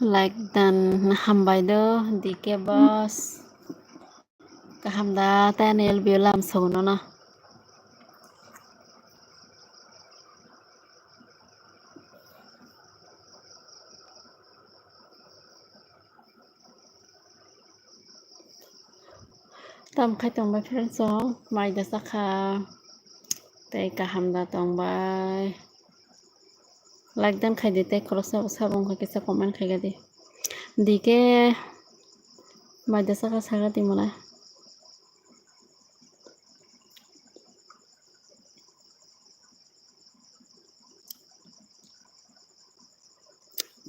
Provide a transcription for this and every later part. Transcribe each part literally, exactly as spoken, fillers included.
Like dan hambai do, D K boss. Kaham da, tei ani L B O lam sogo nono. Tam khai tongbai friends rok, mai da sakha, tei kaham da tongbai. Like dan khai di, tei khoroksa bo sabo wngkha kisa comment khai di. D K mai da sakha, sakha di mole.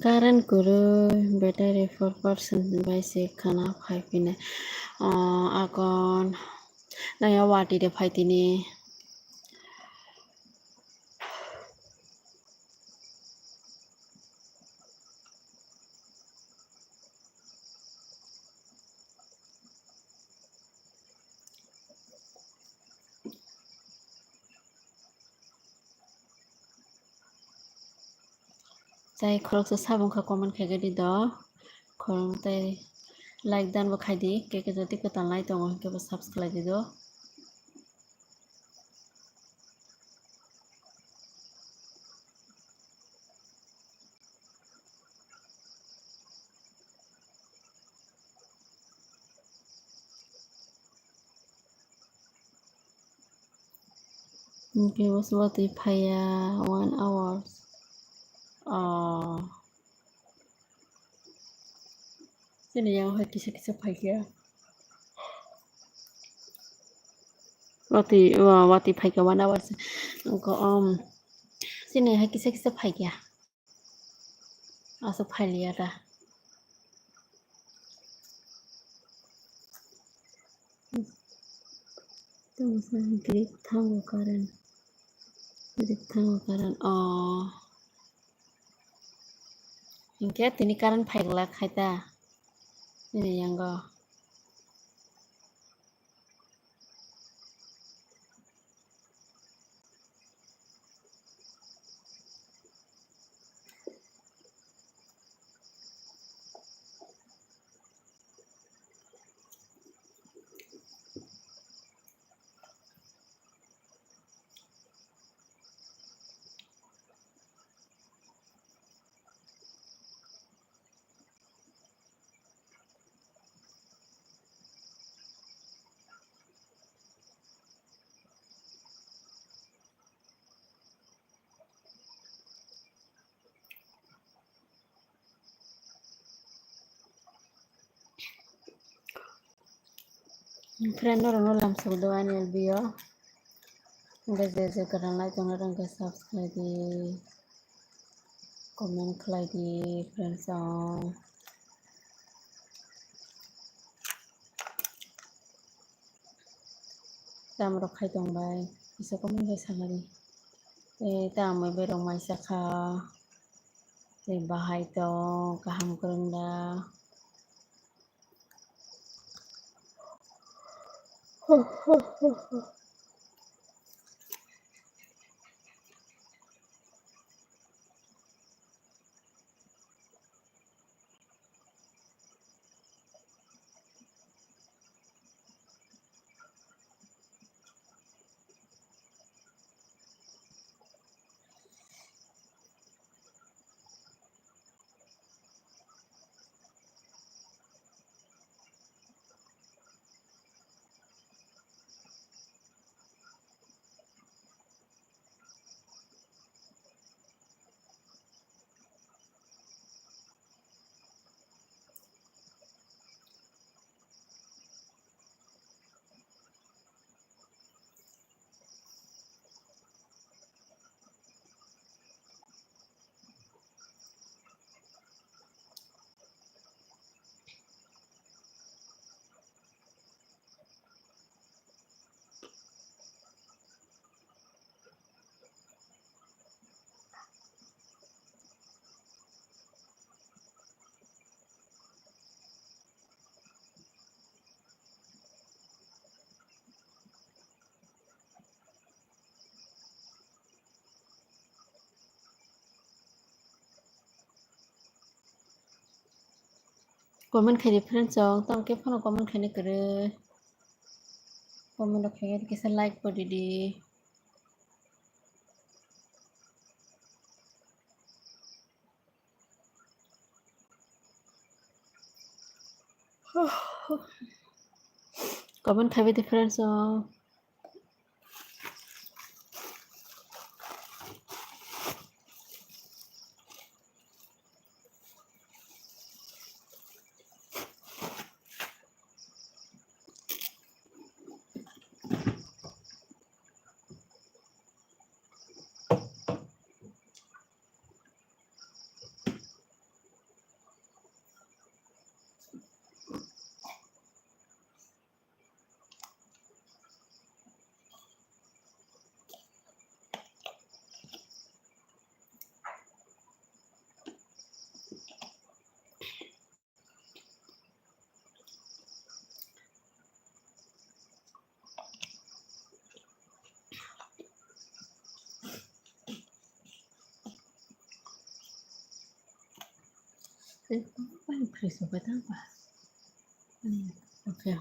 Current kwrwi, battery four percent bai se khwna phai phine. O, akon nangya watwi de phai tini. Chai khoroksa sabo wngkha comment khaikhe di do. Khorang tei like dan bo khai di. Keke jodi kwtal nai tongo hinkhe bo subscribe di do. Hinkhe bo se watwi phaiya one hours. Oh. Chini yang hai kisa kisa phaikha. Watwi, wa-, watwi phaikha one hours. Wngkha, um, chini hai kisa kisa phaikha. Aswk phailiya ta. Tamo sa grip thango current. Grip thango current. Oh. Hinkhe tini current phaiglak khai ta. Nini yango. Friend norokno lamsok do ani L B o. Hwnkhe je je kwran lai tongna rwngkhe subscribe di, comment khlai di friends rok. Tam rok khai tong bai, kisa comment bai sa mani. Tei ta amui bai rok mai sa kha. Tei bahai tong, kaham kwrwng da. Comment khaidi friends rok, tamo khe phano comment khaina kwrwi. Comment rok khaina kisa like bo ridi. Comment khaidi friends rok. Okay.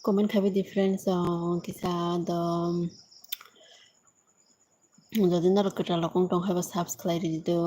Comment khaidi friends rok, kisa do. Jodi norok kwtal rok wng tong khe ba subscribe ridi do.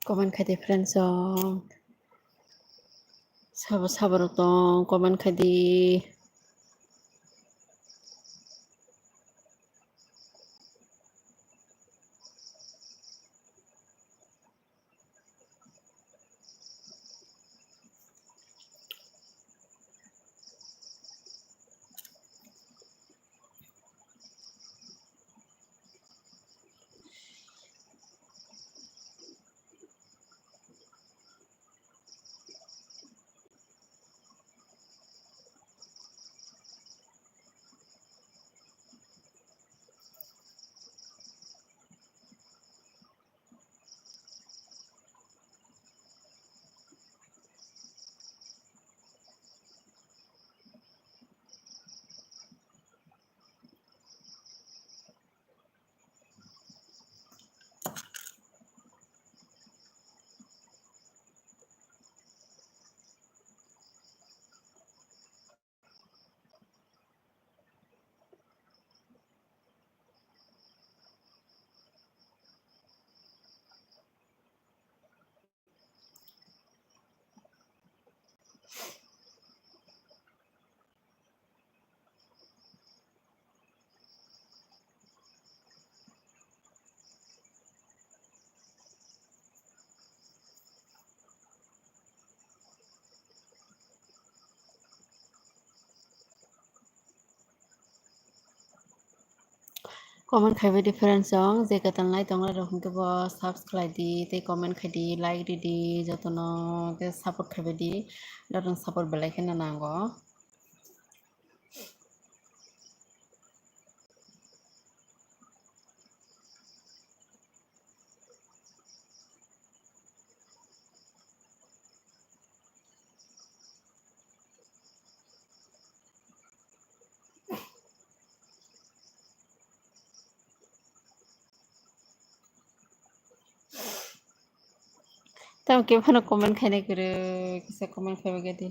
Comment khaidi friends rok. Sabo sabo rok tong comment khaidi. Comment khaibai di friends rok, je kwtal nai tongnai rok hwnkhe bo subscribe khlai di tei comment khai di, like ridi, jotono khe support khaibai di, jotono support belai kheno nango. Tamo khe phano comment khainai kwrwi, kisa comment khaibai khe di.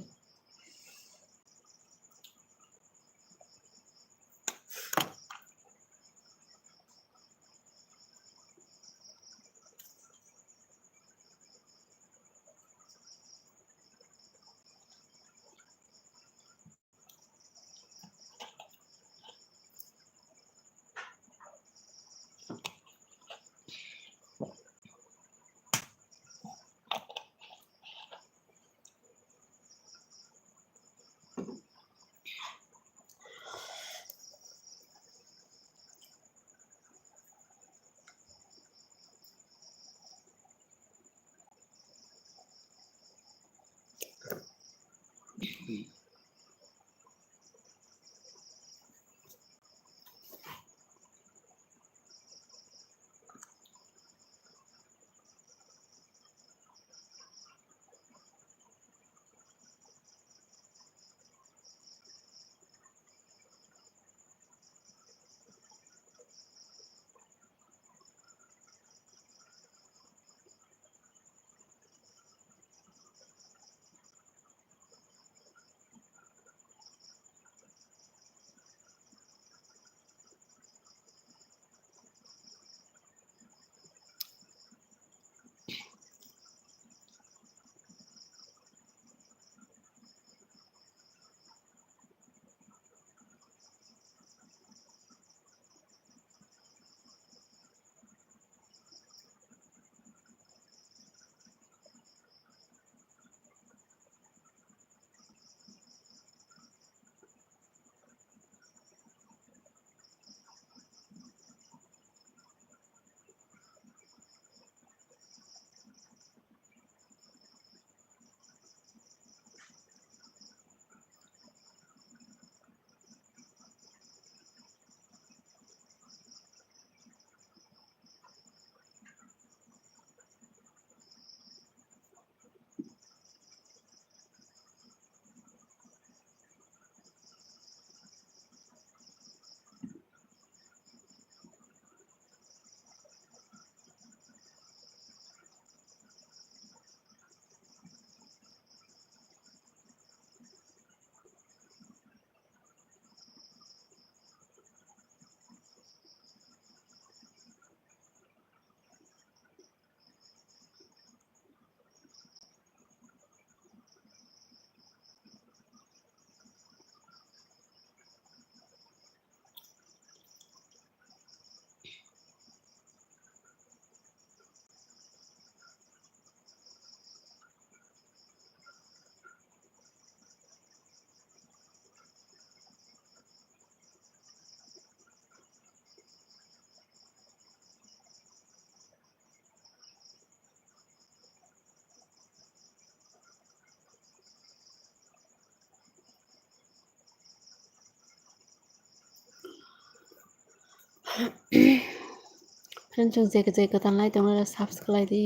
Friends, chwng je je kwtal nai tongo, subscribe khlai di,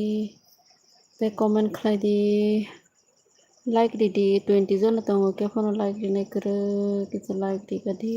tei comment khlai di, like ridi, twenty jona tongo, khe phano like rinai kwrwi, kisa like rikha di.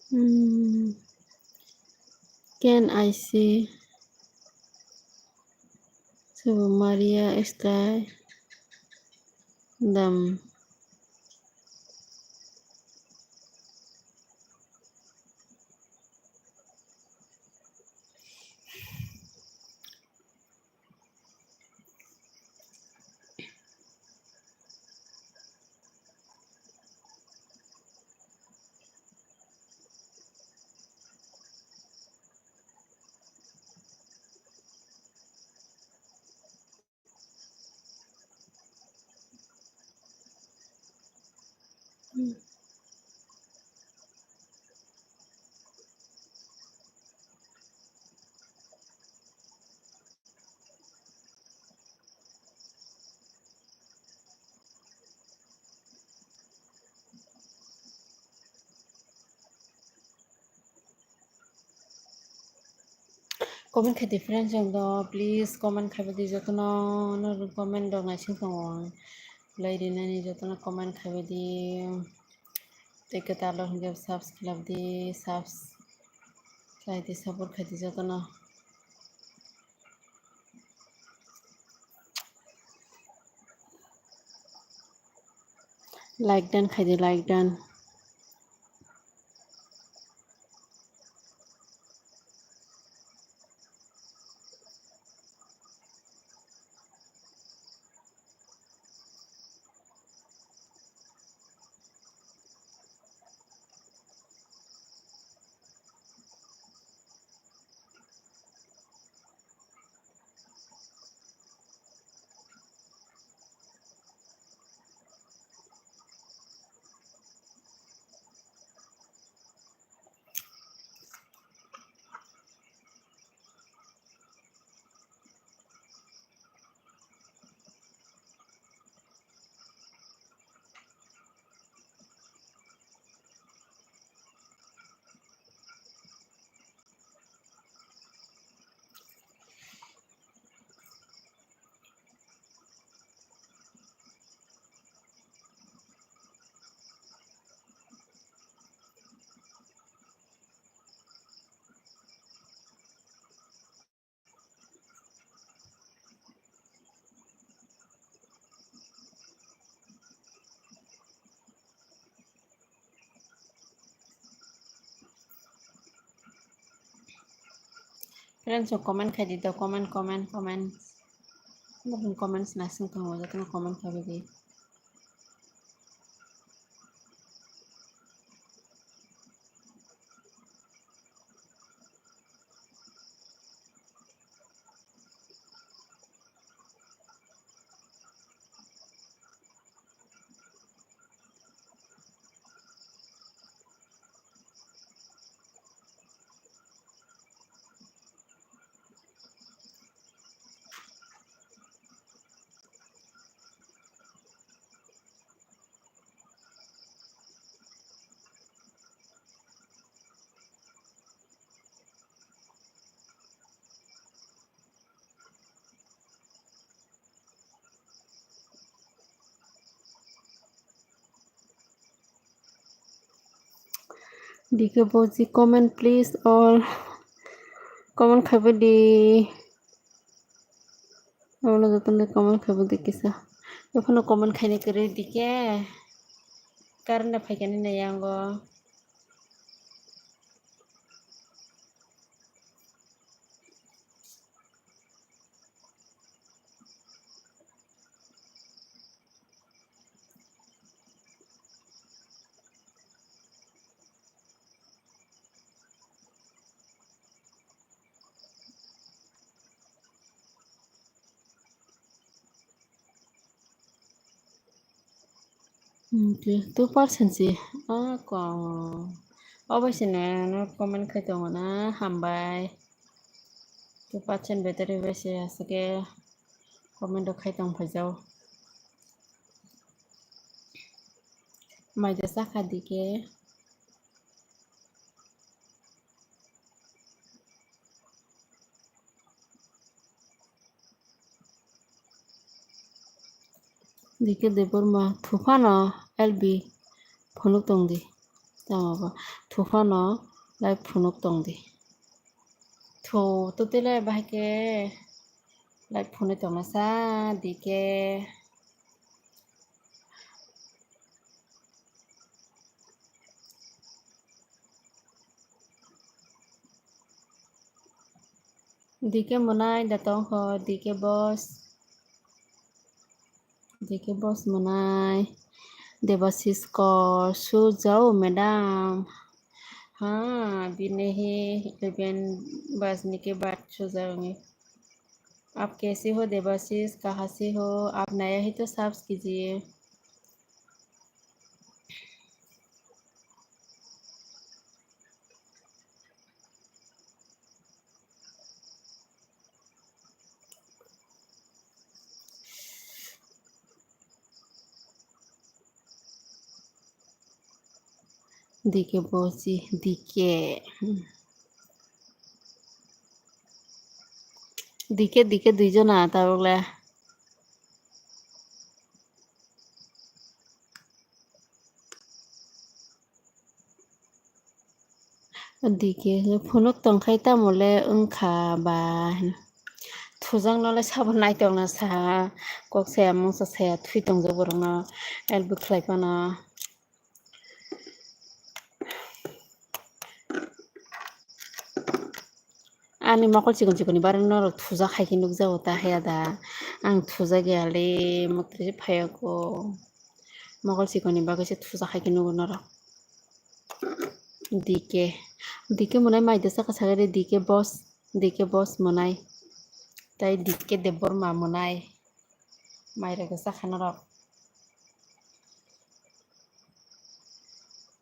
Hmm. Can I see Subu Maria style? Dam. Comment khai di friends rok do, please comment khai di jotono, no comment rok naising tongo ang, lai rinani jotono comment khai di, tei kwtal rok hwnkhe subscribe di, subs khai di, support khai di jotono. Like dan khai di, like dan. Friends rok comment khai di to, comment, comment, comment. Nokni comments naising tongo, jotono comment khai di. D K Boji comment please all. Comment khai di. Ono jotono comment khai di kisa. Jotono comment khaina kwrwi D K. Current phaikani nai yango. Two percent si, ah, kong. Obo se nang no comment khai tongo na, hambai. Two percent battery bai se aswk khe comment rok khai tong phaijao. Mai da sakha dike. Dike Debbarma thuphano L B phunuk tongdi. Tamo bo thuphano live phunuk tongdi. Thu tutile bahai khe live phunui tongmasa D K. D K Monai da tongkho, D K Boss. D K Boss Monai. Debasis Kor, sujao madam. हाँ, अभी नहीं, eleven बजने के बाद सो जाऊंगी। आप कैसे हो देवाशीष, कहाँ से हो? आप नया है तो सब्स कीजिए। D K Boss, D K. Hmm. D K, D K duijona tabuk le. D K phunuk tongkhai tamo le wngkha ba. Thujakno le sabo naitokna sa, kok saya mungsa saya thui tongjak borokno help khlai phano. Ani mokol chikon chikon ni barani norok thujak hai khe nukjago ta haya da. Ang thujak ya le, mokol phai ya ko. Mokol chikon ni bagwi se thujak hai khe nugo norok. D K. D K Monai mai da saka saka de D K Boss. D K Boss Monai. Tai D K Debbarma Monai. Mai rega sakha norok.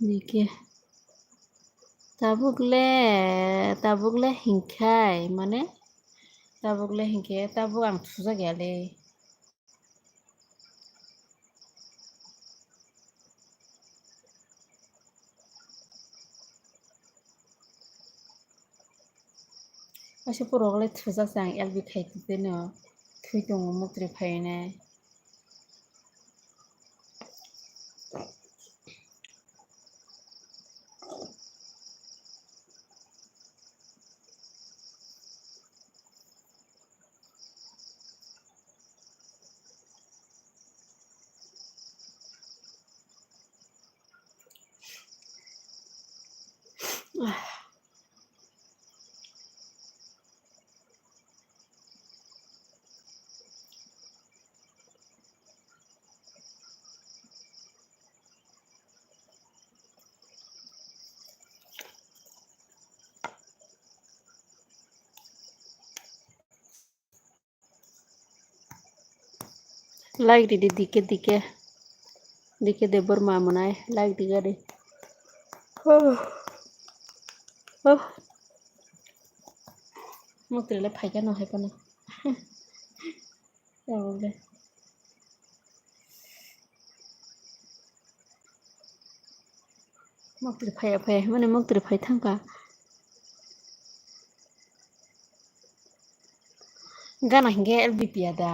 D K. Tabuk le, tabuk le hinkhai, mane, tabuk le hinkhe, tabuk ang thujak ya le. Asuk borok le thujak se ang L B khai tongwi no thwi tongo muktrwi phaiwi nai. Like ridi D K, D K, D K Debbarma Monai, like ridi gari. Oh. Oh. Muktrwi le phaikha no hai phano. Tabuk le. Muktrwi phaiya phaiya himani muktrwi phai thangkha. Gana hinkhe L B piya da.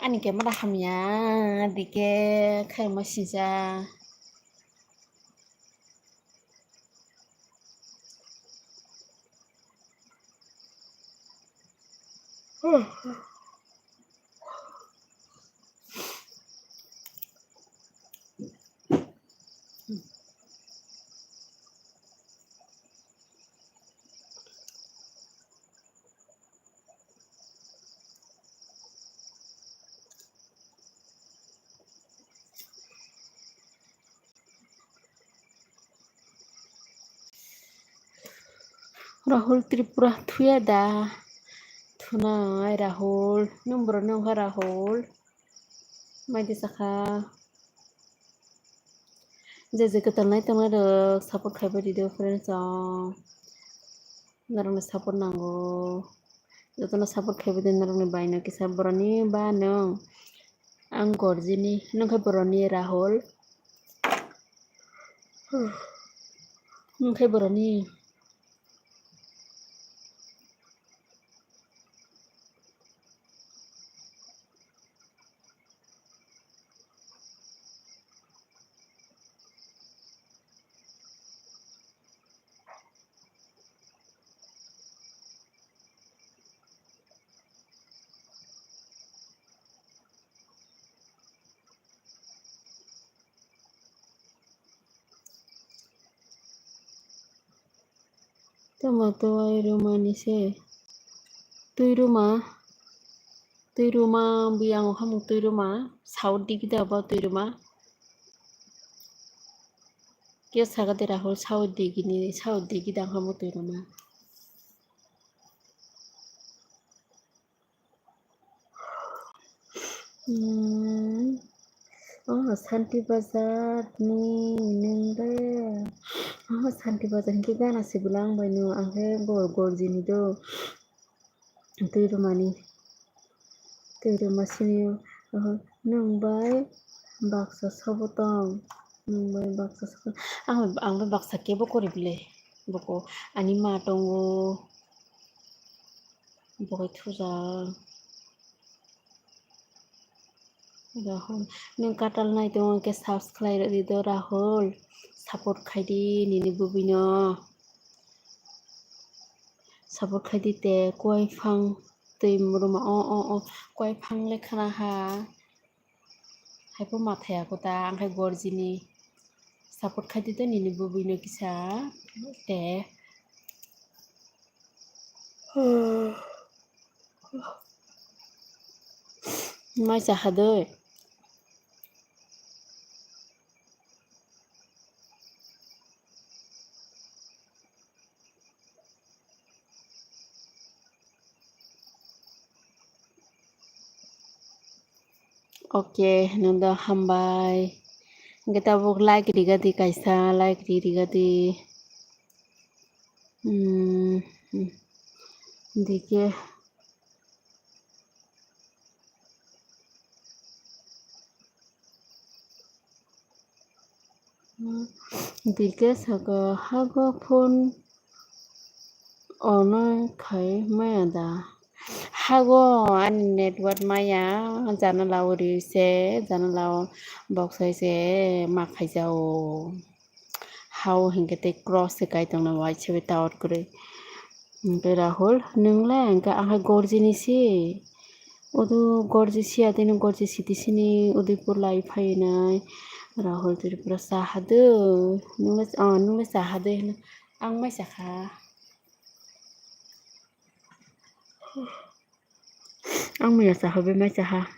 Ani camera hamya, D K khaima sija. Rahul Tripura thuya da? Thunai Rahul, nwng borok nungkha Rahul. Maidi sakha. Je je kwtal nai tongnai rok support khaibai ridi o friends o. Norokni support nango. Jotono support khaibai di norokni baino kisa boroni ba nwng. Ang Gorjini, nwng khe boroni Rahul. Nwng khe boroni. Tamo twi rwmani se. Twi rwma. Twi rwma biyang o hamung twi rwma. South digi da bo twi rwma. Khe saga de Rahul south digi ni, south digi da hamung twi rwma. Hmm. Oh, Santi Bazar ni nwng le. Oh, Santi Bazar hwnkhe gana se bwla ang bai no, ang khe bo gorjini do. Twi rwmani. Twi rwma sini, oh, nwng bai baksa sobo tong. Nwng bai baksa sobo. Ang, ang bai baksa kebo kori bile. Boko ani ma tongo. Bokoi thujak. Rahul, nwng katal nai tongo hwnkhe subscribe rwdi do Rahul. Support khaidi nini bwbwino. Support khaidi te kwai phang twi rwma o, o, o, kwai phang le khana ha. Haipo mathaya kota, ang khe gorjini. Support khaidi to nini bwbwino kisa te. Mai cha hadoi. Ok, nang do hambai. Hwnkhe tabuk like riga di kaisa, like ri riga di. Hmm, hmm. Dikhe. Dikhe saka hago phone ono khai maya da. Hago ani network maya, janala o ri se, janala o box hai se ma khaijao. Hao hinkhe tei cross se kai tongna waisa bai tower kwrwi. Hinkhe Rahul, nwng le hinkhe ang hai gorjini se. Udu gorji siya tei nw gorji siti sini Udaipur lai phainai. Rahul Tripura cha hadoi. Nwng le, ah, nwng le cha hadoi hwno. Ang mai cha kha. Ang maya cha ha, bai mai cha ha.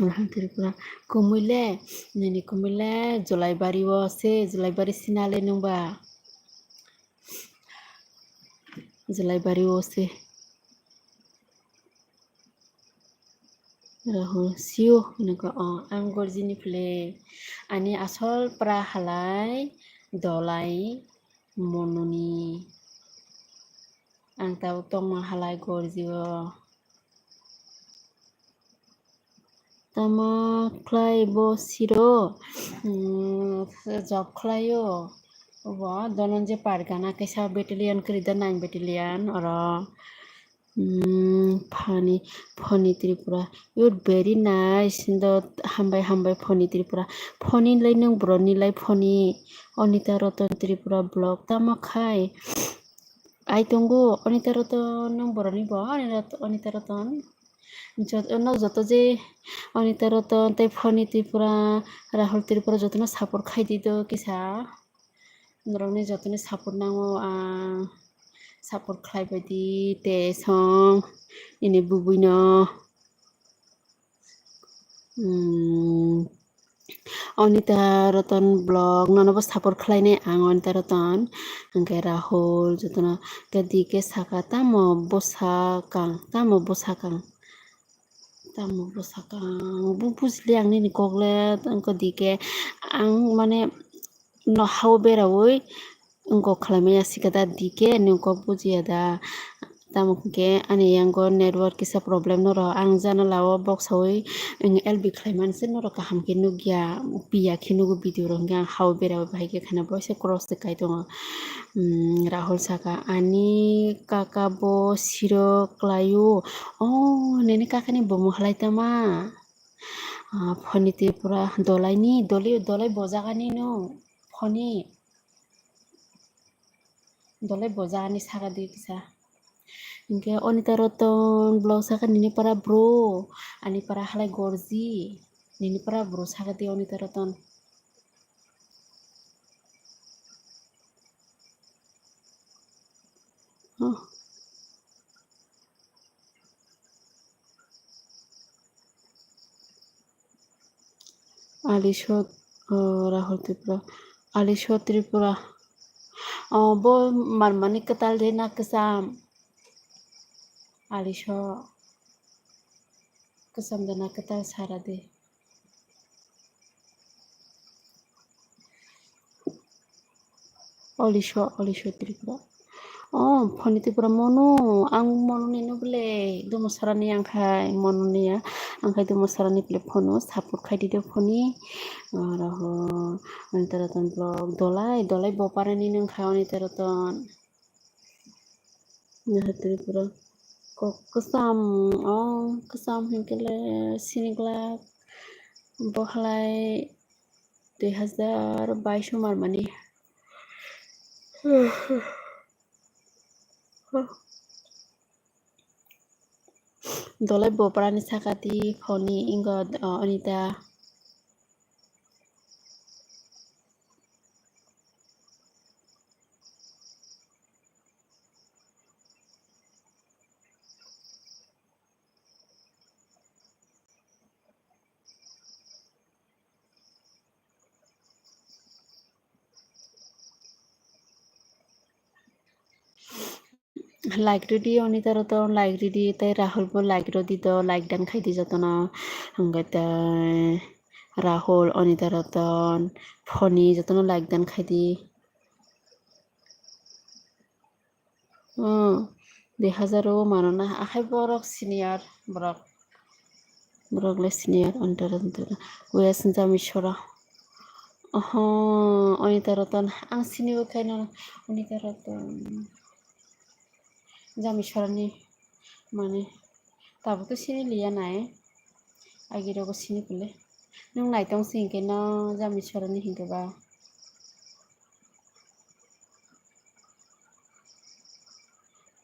Alhamdulillah. Kumui le, nini kumui le Julaibari o se, Julaibari sina le nwng ba. Julaibari o se. Rahul, sio, hinwi kha, o, ang gorjini phwle. Ani asol pra halai, dolai, mononi. Ang tabuk tongma halai gorjio. Tamo khlai bo siro, mm, job khlaio. Obo Dhananjay Pargana kaisa battalion kwrwi da, nine battalion oro. Mm, Phani, Phani Tripura. You're very nice. Indo hambai, hambai Phani Tripura. Phani lai nwng boroni lai Phani. Anita Ratan Tripura vlog. Tamo khai? Ai tongo Anita Ratan, nwng boroni bo Anita Ratan. Jot-, no joto je Anita Ratan tei Phani Tripura, Rahul Tripura jotono support khai di do kisa. Norokni jotono support nango, ah, support khlai bai di te song nini bubui no. Hmm. Anita Ratan vlog, nono bo support khlainai ang Anita Ratan, hwnkhe Rahul, jotono khe D K saka tamo bwsakang, tamo bwsakang, tamo bwsakang, bu-, bujili ang nini kok le, wngkha D K, ang mane no hao beraui wngkok khlaimaya sikha da D K, nwng kok bujiya da. Tamo hwnkhe ani yango network kisa problem norok. Ang janala o boksaui, wng, L B khlaimani se norok kaham khe nukya, piya khe nugo video rok hwnkhe ang hao beraui bahai khe khana boise cross se kai tongo. Hmm, Rahul saka, ani kaka bo siro klaio. O, nini kakani bo mwhalai tama? Ah, Phani Tripura dolaini, doli-, dolai bojagani no? Phani. Dolai bojagani saka di kisa. Hwnkhe Anita Ratan vlog saka nini para bro, ani para halai gorji, nini para bro saka di Anita Ratan. Oh. Alisho, oh, Rahul Tripura. Alisho Tripura. Oh, bo manmani kwtal de na kwcham? Alisho kwcham de na kwtal sara de. Olisho, Olisho Tripura. Oh, phone Tripura mono, ang mono ni no bole, dumo sarani ang khai mono ni ya, ang khai dumo sarani bole phone o, support khai di do phone ni. Oro ho, Anita Ratan vlog, Dolai, Dolai Boparani nang khai Anita Ratan. Naha Tripura. Kok kwcham, oh, kwcham hinkhe le sini glak. Bo halai dui hazar bais o mar mani. Dolai Boparani saka di phone ni ingo, oh, Anita. Like rwdi Anita Ratan, like rwdi, tei Rahul bo like rwdi do, like dan khaidi jotono. Hwnkhe tei Rahul, Anita Ratan, phone ni jotono like dan khaidi. Hmm, dui hazar o mano na, akhai borok senior borok. Borok le senior, Anita Ratan, West Jamisora. Oho, Anita Ratan, ang sini bo khaino Anita Ratan. Jamisora ni mane, tabuk to sini liya nai. Agi rogo sini pole. Nung naitong si hinkhe no Jamisora ni hinkhe ba.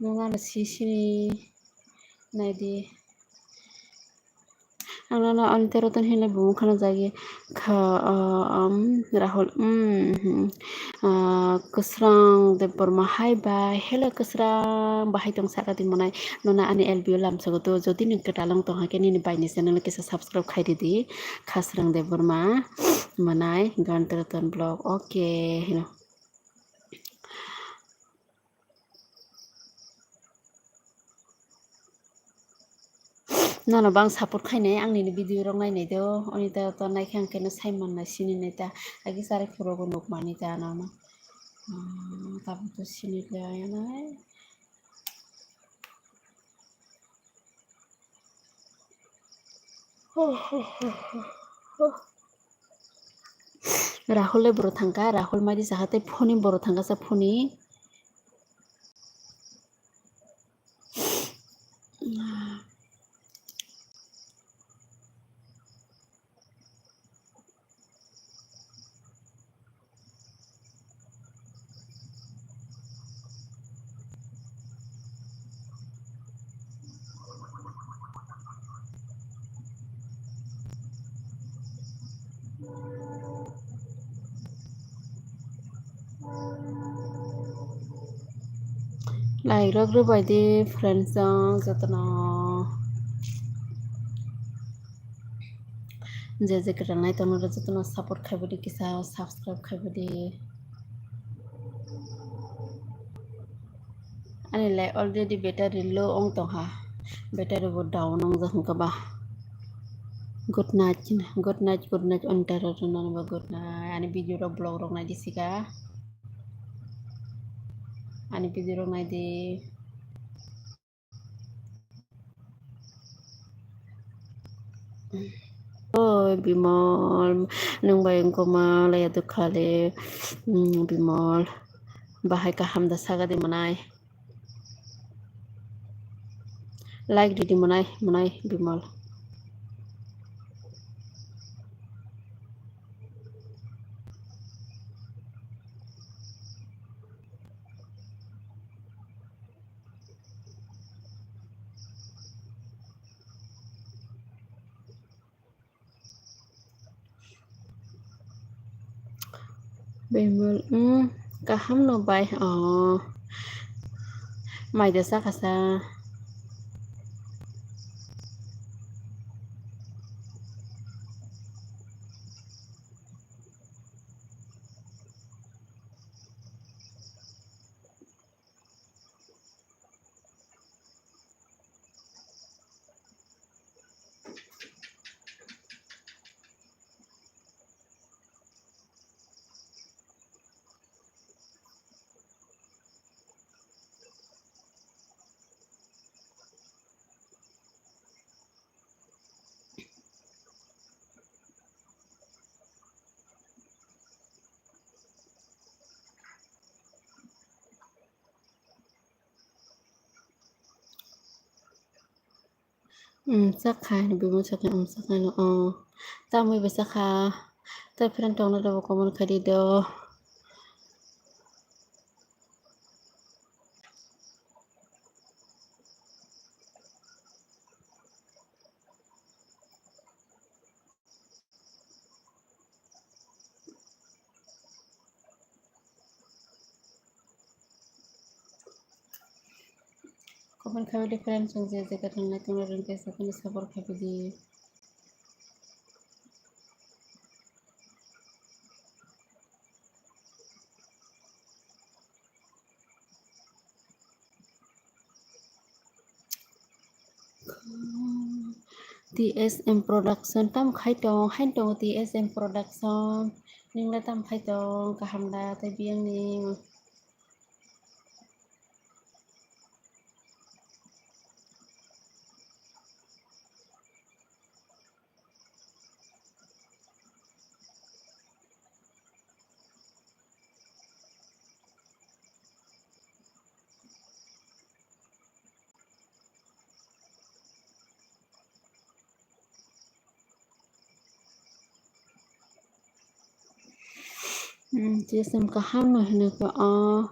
Nung ano si sini naidi. Ang nono Anita Ratan hinwi bumung khana jagwi kha, ah, um, Rahul, um, hmm, ah, Kwsrang Debbarma, hai bai, hello Kwsrang, bahai tong saka di monai, nono ani L B O lamsogo to, jodi nwng kwtal wng tong hakhe nini baini channel kisa subscribe khai ridi, Khasrang Debbarma, monai, Anita Ratan vlog, okay, hello. Nono bang support khainai, ang nini video rok nainai do, Anita Ratan naikhe ang khe no sai mannai sini nai ta, agi chari phuru bo nuk mani ta nono. Hmm, tabuk to sini le ayanai. Rahul le boro thangkha, Rahul mai di saha tei phone ni boro thangkha sa phone ni. Like rok rwbai di friends rok jotono. Je je kwtal nai tongo jotono support khai bwdi kisa subscribe khai bwdi. Ani le already battery low wng tongkha. Battery bo down wngjak wngkha ba. Good night, good night, good night, Anita Ratan no bo good night. Ani video rok vlog rok nai di sika. Ani video rok nai di. Oi Bimol, nwng bai wngkoma laya dukha le, hmm, Bimol, bahai kaham da saga di monai. Like ridi monai, monai Bimol. Bimol, hmm, kaham no bai, oh. Mai de sakha sa. Hmm, sakha, bimo sakha, um, sakha no, oh. Tamwi bai sakha, tai friend tongna rabo comment khai di do. Comment khai di friends, chwng je jaga thangnai tongna rwngkhe sakani support khai di. T S M Production tam khai tong, hain tongo T S M Production. Ningla tam khai tong, kaham da, tei biyangni. Hmm, T S M kaham no hino khe, oh,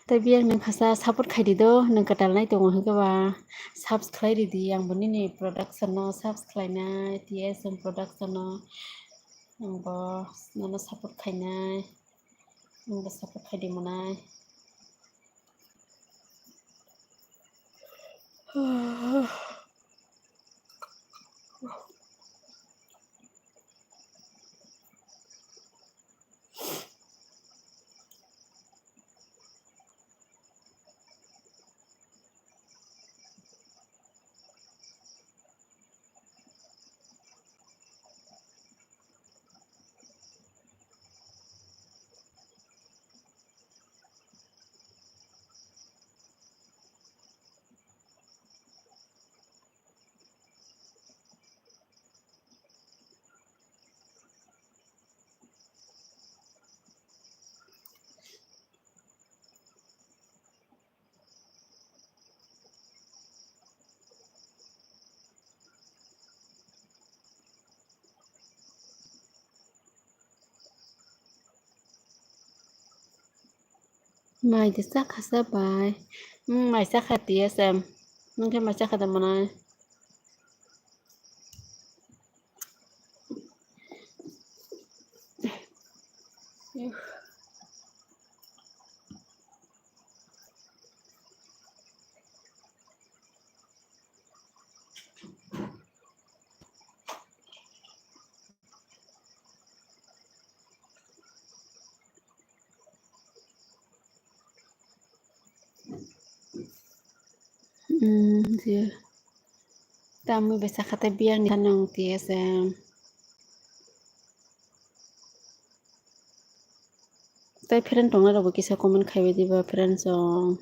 tei biyang nung khasa support khai di do, nung kwtal nai tongo hwnkhe ba, subs khlai ridi, ang bo nini production no subs khlai nai, T S M Production no, ang bo nono support khai nai, ang bo support khai di monai. Mai de chakha sa bai. Hmm, mai chakha T S M. Nung khe mai chakha da manai. Hmm, je. Tamwi bai sakha tei biyang ni sanang T S M. Tei friend tongna rok bo kisa comment khai bai di ba friend song.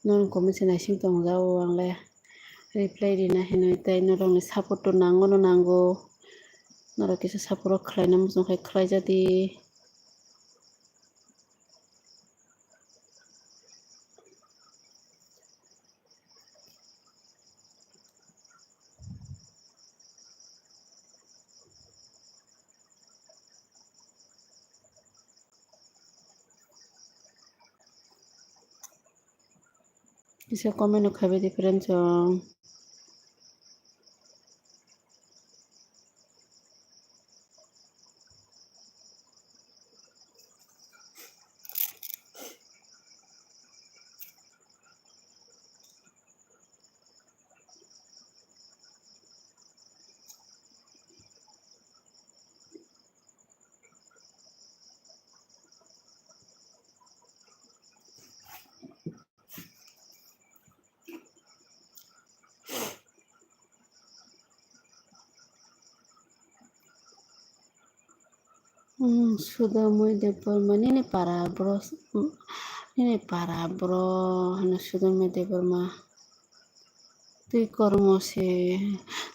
Norok comment se naising tong jao, ang le reply rina hinwi tei norok ni support to nango no nango. Norok kisa support rok khlai na muchung khai khlai ja di. Kisa comment no khai bai di friend song. Hmm, Sudomoi Debbarma, nini para bro, hmm, nini para bro, hano Sudomoi Debbarma. Twi kormo se,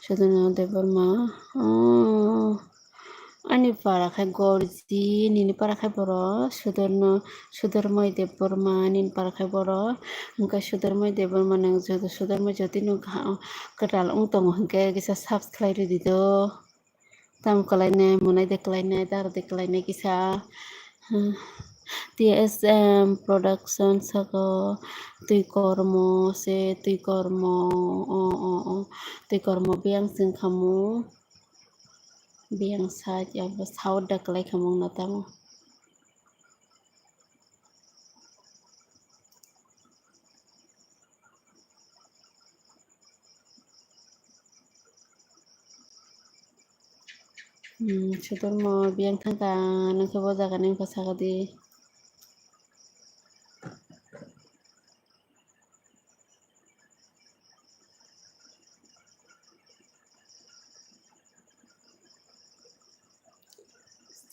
Sudomoi Debbarma. Oh, ani para khai Gorji, nini para khai boro, Sudorno, Sudormoi Debbarma, nini para khai boro. Hwnkhe Sudormoi Debbarma nang joto, Sudormoi jotino kwtal wng tongo hwnkhe kisa subscribe rwdi do. Tamo kwlainai, monai de kwlainai, daro de kwlainai kisa. Hmm. T S M Production saka twi kormo se, twi kormo, o, o, o, twi kormo biyang sing khamu, biyang sa, ya, bo sao da kwlai khamu na tamo. Hmm, Sudormo biyang thangkha, nokhe bo jaga ni wngkha sakadi.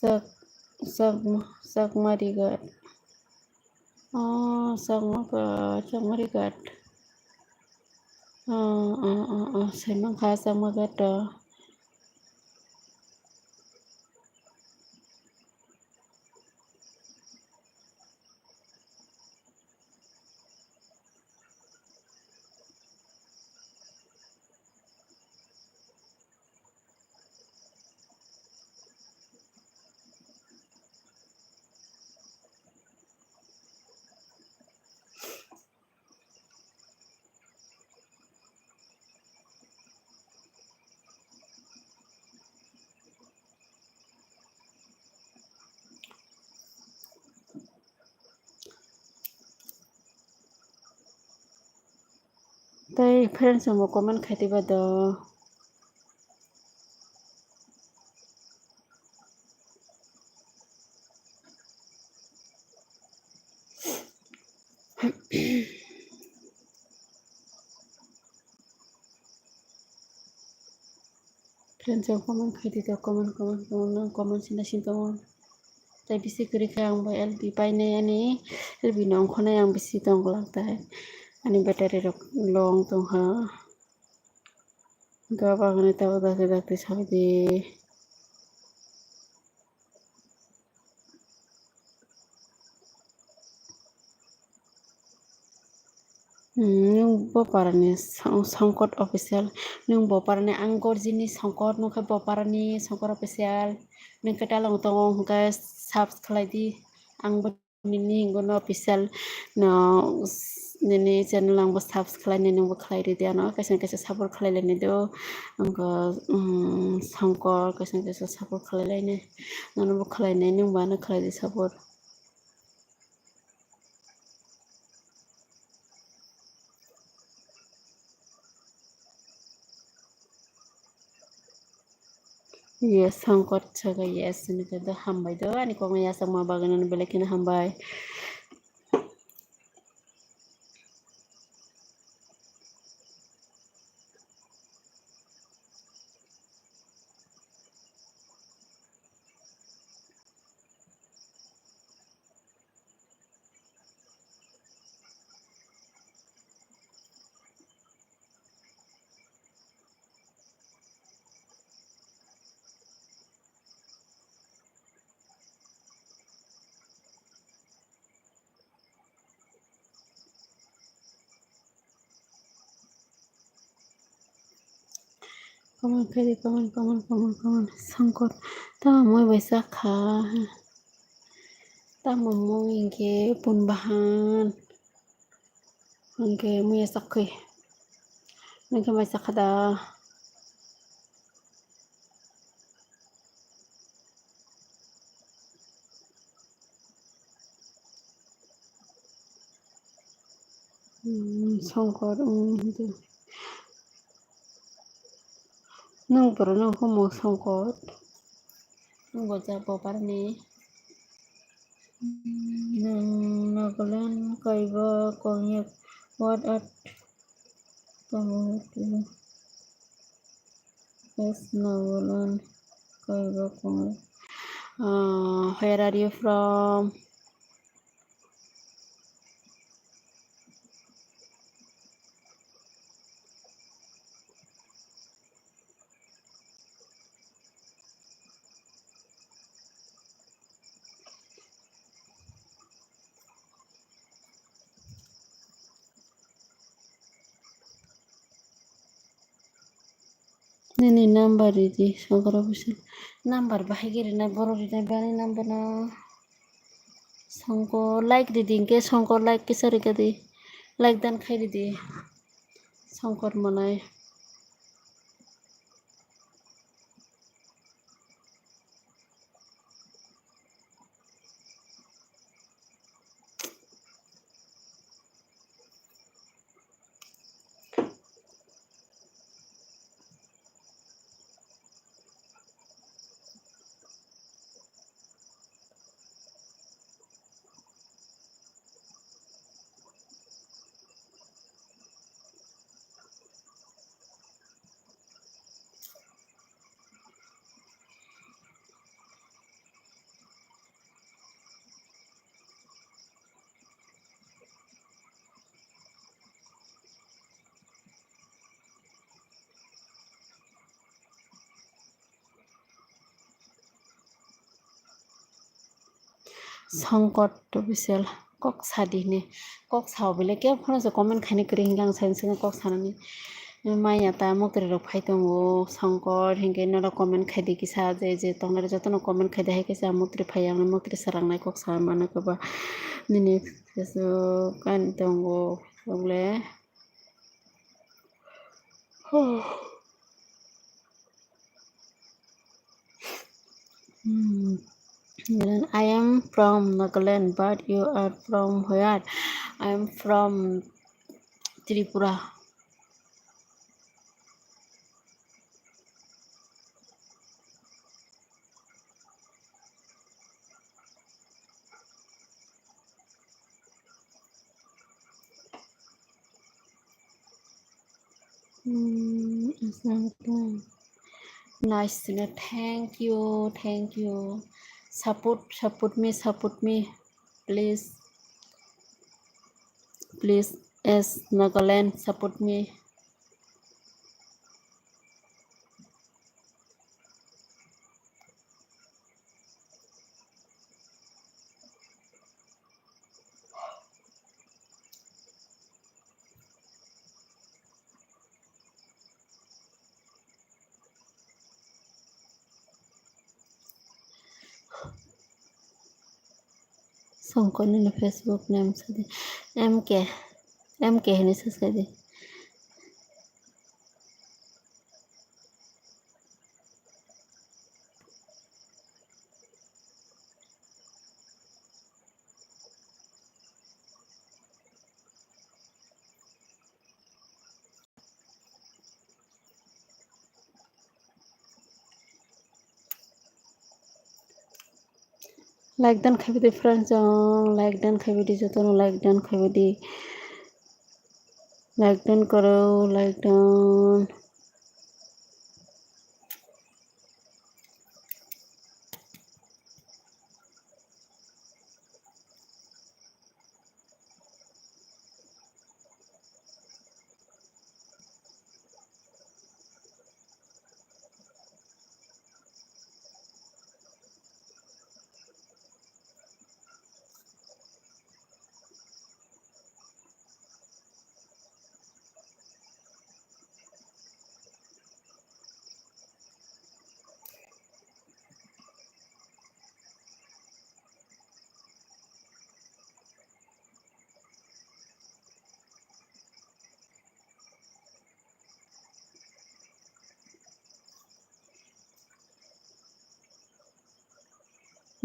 Sak, sak, sak marigat. Oh, sak marigat, sak marigat. Oh, oh, oh, oh, sai mankha sak marigat to. Tei friends rok bo comment khai twiba do. Friends rok comment khai di do, comment, comment, comment, nang comment sinda sin tongo. Tei bisi kwrwi khe ang bo L B painai ani L B no ongkhornai ang bisi tong glak tai. Ani battery rok long tongkha. Gabagani tabuk dakti dakti saudi. Hmm, nwng bo parani Song-, Songkot official. Nwng bo parani ang Gorjini Songkot, nwng khe bo parani Songkot official. Nwng khe talong tongo hwnkhe subs khlai di. Ang bo nini hingo no official no s-, nini channel ang bo subs khlai nini bo khlai ridi ano. Kaisa kaisa support khlai laini do. Ang khe, hmm, Songkot kaisa kaisa support khlai laini. Nono bo khlai nai nwng bo ano khlai di support. Yes, Songkot saka yes, hinwi khe do hambai do, ani kokno yachakma bagwi nini belai kheno hambai. Comment khaidi, comment, comment, comment, comment. Songkot. Tamo moi bai chakha. Tamo moi hinkhe pun bahan. Hinkhe muya chakkhwi. Hinkhe mai chakha da. Hmm, Songkot, hmm, hintu. Nwng borok no humo Songkot. Nwng bo ja bo parni. Hmm, nwng Nagaland kaiba kongyak what at tamo. Yes, Nagaland kaiba kongyak. Uh, where are you from? Nini number ridi, Songkor official. Number bahai khe rinai, borok rinai bani number no. Songkor like ridi, hinkhe Songkor like kisa rikadi. Like dan khai ridi. Songkor manai. Songkot official kok sadi hinwi, kok sao bile kebo phano se comment khaini kwrwi hinkhe ang saini simi kok sanani maya ta mukri rok phai tongo. Songkot hinkhe norok comment khaidi kisa je je tongnai jotono comment khaidi hai khe se ang mukri phai ang mukri swrangnai kok sa mano khe ba nini Facebook ani tongo. Ogle. Hmm. I am from Nagaland, but you are from where? I am from Tripura. Hmm, assalamualaikum. Nice to know. Thank you, thank you. Support, support me, support me, please. Please, as Nagaland, support me. Songkor nini Facebook name sadi M K, M K hinwi search khaidi. Like dan khaibidi friends jong, like dan khaibidi jotono like dan khaibidi. Like dan koro, like dan.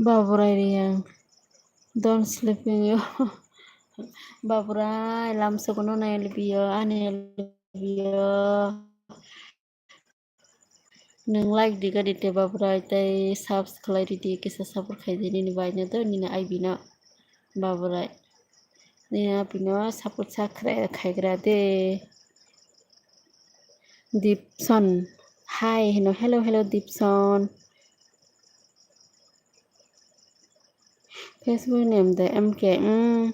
Baburai Riyang, don't sleeping yo. Baburai, lamsogono nai libiyo, ani libiyo. Nwng like di gadi te Baburai tei subs khlai ridi kisa support khaidi nini baino do nini aibino Baburai. Nini aibino support sa khre khaigra de. Dipson. Hi hino, hello hello Dipson. Facebook name de M K, mm.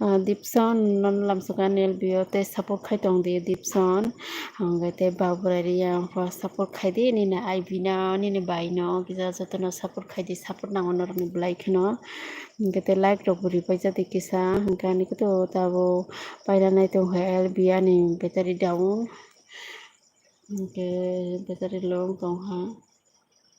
Ah, Dipson, nono lamsok ani L B o tei support khai tong di Dipson. Hwnkhe tei Baburai Riya wngkha support khai di nini I B no, nini bai no, kisa jotono support khai di, support nango norokni belai kheno. Hwnkhe tei like rok bo ripai ja di kisa, hwnkhe ani khe to tabuk paina nai tong kha L B ani battery down. Hwnkhe battery low wng tong kha.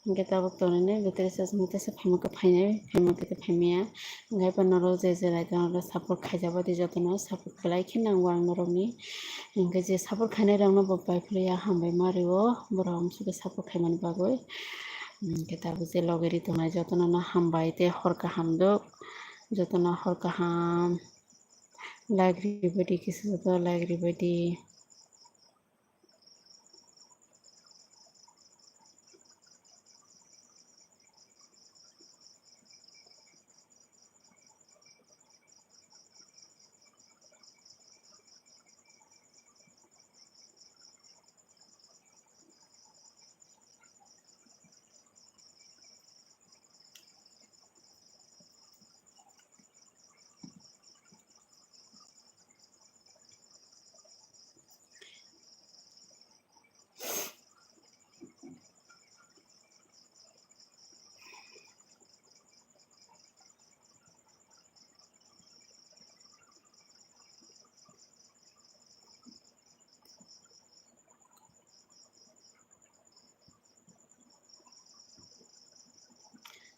Hwnkhe tabuk tonwi nai battery charge mui teisa phaima khe phainai, phaima khe phaimaya. Hwnkhe abo norok je je nai tongo norok support khaijak bai di jotono support belai khe nango ang norokni. Hwnkhe je support khainai rokno bo pai phuru ya hambai ma rio borok amsukhe support khaimani bagwi. Hwnkhe tabuk je loge ri tongnai jotono no hambai tei hor kaham dok, jotono hor kaham. Like ribaidi kisa joto like ribaidi.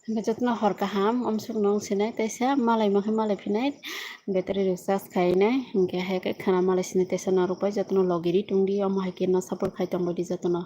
Hwnkhe jotono hor kaham, amsuk no wng sinai, teisa malai mankhe malai phinai, battery rok charge khainai, hwnkhe hai khe khwna malai sinai, teisa norok bai jotono logi ri tongdi, omo hai khe no support khai tongbaidi jotono.